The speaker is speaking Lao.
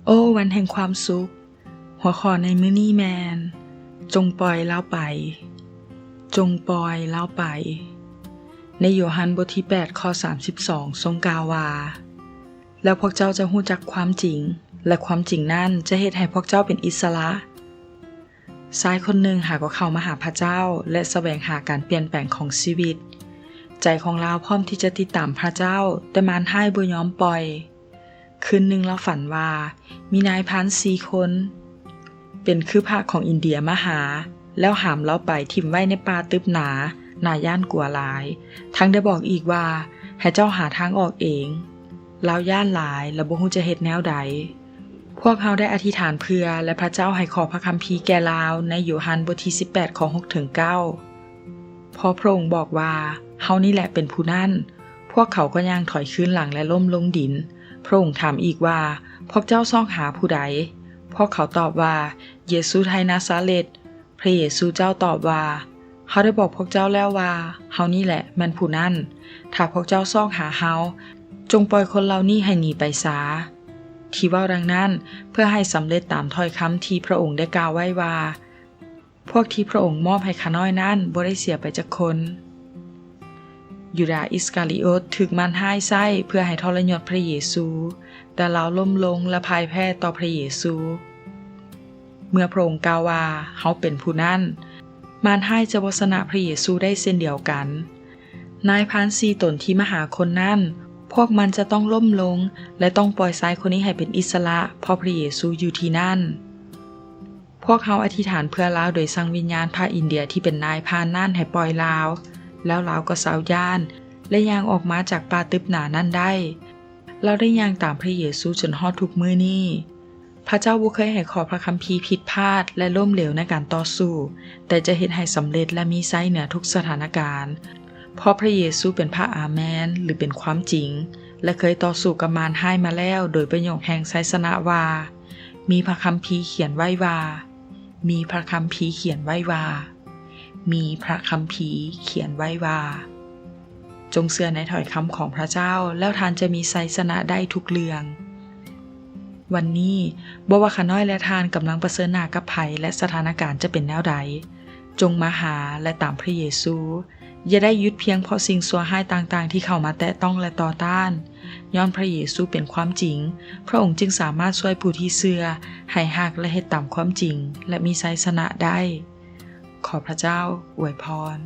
ໂອ້ ວັນແຫ່ງຄວາມສຸກ. ຫົວຂໍ້ໃນມື້ນີ້ແມ່ນ ຈົ່ງປ່ອຍລາວໄປ, ຈົ່ງປ່ອຍລາວໄປ. ໃນໂຍຮັນບົດທີແປດ ຂໍ້ສາມສິບສອງ ຊົງກ່າວວ່າ, ແລ້ວພວກເຈົ້າຈະຮູ້ຈັກຄວາມຈິງ, ແລະ ຄວາມຈິງນັ້ນຈະເຮັດໃຫ້ພວກເຈົ້າເປັນອິດສະຫຼະ. ຊາຍຄົນໜຶ່ງຫາກໍເຂົ້າມາຫາພະເຈົ້າ ແລະ ສະແຫວງຫາການປ່ຽນແປງຂອງຊີວິດ. ໃຈຂອງລາວພ້ອມທີ່ຈະຕິດຕາມພະເຈົ້າ, ແຕ່ມານຮ້າຍບໍ່ຍອມປ່ອຍ. ຄືນໜຶ່ງລາວຝັນວ່າມີນາຍພານສີ່ຄົນ ເປັນຄືພະຂອງອິນເດຍມາຫາ, ແລ້ວຫາມລາວໄປຖິ້ມໄວ້ໃນປ່າຕຶບໜາ, ໜ້າຢ້ານກົວຫຼາຍ. ທັງໄດ້ບອກອີກວ່າ, ໃຫ້ເຈົ້າຫາທາງອອກເອງ. ລາວຢ້ານຫຼາຍ ແລະ ບໍ່ຮູ້ຈະເຮັດແນວໃດ. ພວກເຮົາໄດ້ອະທິຖານເພື່ອ ແລະ ພະເຈົ້າໃຫ້ຂໍ້ພະຄຳພີແກ່ລາວໃນໂຍຮັນບົດທີສິບແປດ ຂໍ້ຫົກເຖິງເກົ້າ. ພໍພະອົງບອກວ່າ, ເຮົານີ້ແຫຼະເປັນຜູ້ນັ້ນ, ພວກເຂົາກໍຍ່າງຖອຍຄືນຫຼັງ ແລະ ລົ້ມລົງດິນ. ພະອົງຖາມອີກວ່າ, ພວກເຈົ້າຊອກຫາຜູ້ໃດ? ພວກເຂົາຕອບວ່າ, ເຢຊູໄທນາຊາເລັດ. ພະເຢຊູເຈົ້າຕອບວ່າ, ເຮົາໄດ້ບອກພວກເຈົ້າແລ້ວວ່າ ເຮົານີ້ແຫຼະແມ່ນຜູ້ນັ້ນ. ຖ້າພວກເຈົ້າຊອກຫາເຮົາ, ຈົ່ງປ່ອຍຄົນເຫຼົ່ານີ້ໃຫ້ໜີໄປຊາ. ທີ່ເວົ້າດັ່ງນັ້ນ ເພື່ອໃຫ້ສຳເລັດຕາມຖ້ອຍຄຳທີ່ພະອົງໄດ້ກ່າວໄວ້ວ່າ, ພວກທີ່ພະອົງມອບໃຫ້ຂ້ານ້ອຍນັ້ນບໍ່ໄດ້ເສຍໄປຈັກຄົນ. ຢູດາອິດສະກາລິໂອດຖືກມານຮ້າຍໃຊ້ເພື່ອໃຫ້ທໍລະຍົດພະເຢຊູ, ແຕ່ລາວລົ້ມລົງ ແລະ ພ່າຍແພ້ຕໍ່ພະເຢຊູ. ເມື່ອພະອົງກ່າວວ່າ, ເຮົາເປັນຜູ້ນັ້ນ, ມານຮ້າຍຈະບໍ່ຊະນະພະເຢຊູໄດ້ເຊັ່ນດຽວກັນ. ນາຍພານສີ່ຕົນທີ່ມາຫາຄົນນັ້ນ, ພວກມັນຈະຕ້ອງລົ້ມລົງ ແລະ ຕ້ອງປ່ອຍຊາຍຄົນນີ້ໃຫ້ເປັນອິດສະຫຼະ, ເພາະພະເຢຊູຢູ່ທີ່ນັ້ນ. ພວກເຮົາອະທິຖານເພື່ອລາວໂດຍສັ່ງວິນຍານພະອິນເດຍທີ່ເປັນນາຍພານນັ້ນໃຫ້ປ່ອຍລາວ, ແລ້ວລາວກໍເຊົາຢ້ານ ແລະ ຍ່າງອອກມາຈາກປ່າຕຶບໜານັ້ນໄດ້. ລາວໄດ້ຍ່າງຕາມພະເຢຊູຈົນຮອດທຸກມື້ນີ້. ພະເຈົ້າບໍ່ເຄີຍໃຫ້ຂໍ້ພະຄຳພີຜິດພາດ ແລະ ລົ້ມເຫຼວໃນການຕໍ່ສູ້, ແຕ່ຈະເຮັດໃຫ້ສຳເລັດ ແລະ ມີໄຊເໜືອທຸກສະຖານະການ. ເພາະພະເຢຊູເປັນພະອາແມນ ຫຼື ເປັນຄວາມຈິງ ແລະ ເຄີຍຕໍ່ສູ້ກັບມານຮ້າຍມາແລ້ວໂດຍປະໂຫຍກແຫ່ງໄຊຊະນະວ່າ, ມີພະຄຳພີຂຽນໄວ້ວ່າ, ມີພະຄຳພີຂຽນໄວ້ວ່າ, ມີພະຄຳພີຂຽນໄວ້ວ່າ. ຈົ່ງເຊື່ອໃນຖ້ອຍຄຳຂອງພະເຈົ້າ, ແລ້ວທ່ານຈະມີໄຊຊະນະໄດ້ທຸກເລື່ອງ. ວັນນີ້, ບໍ່ວ່າຂ້ານ້ອຍ ແລະ ທ່ານກຳລັງປະເຊີນໜ້າກັບໄພ ແລະ ສະຖານະການຈະເປັນແນວໃດ, ຈົ່ງມາຫາ ແລະ ຕາມພະເຢຊູ. ຢ່າໄດ້ຢຸດພຽງເພາະສິ່ງຊົ່ວຮ້າຍຕ່າງໆທີ່ເຂົ້າມາແຕະຕ້ອງ ແລະ ຕໍ່ຕ້ານ. ຍ້ອນພະເຢຊູເປັນຄວາມຈິງ, ພະອົງຈຶ່ງສາມາດຊ່ວຍຜູ້ທີ່ເຊື່ອໃຫ້ຮັກ ແລະ ເຮັດຕາມຄວາມຈິງ ແລະ ມີໄຊຊະນະໄດ້. ຂໍພະເຈົ້າອວຍພອນ.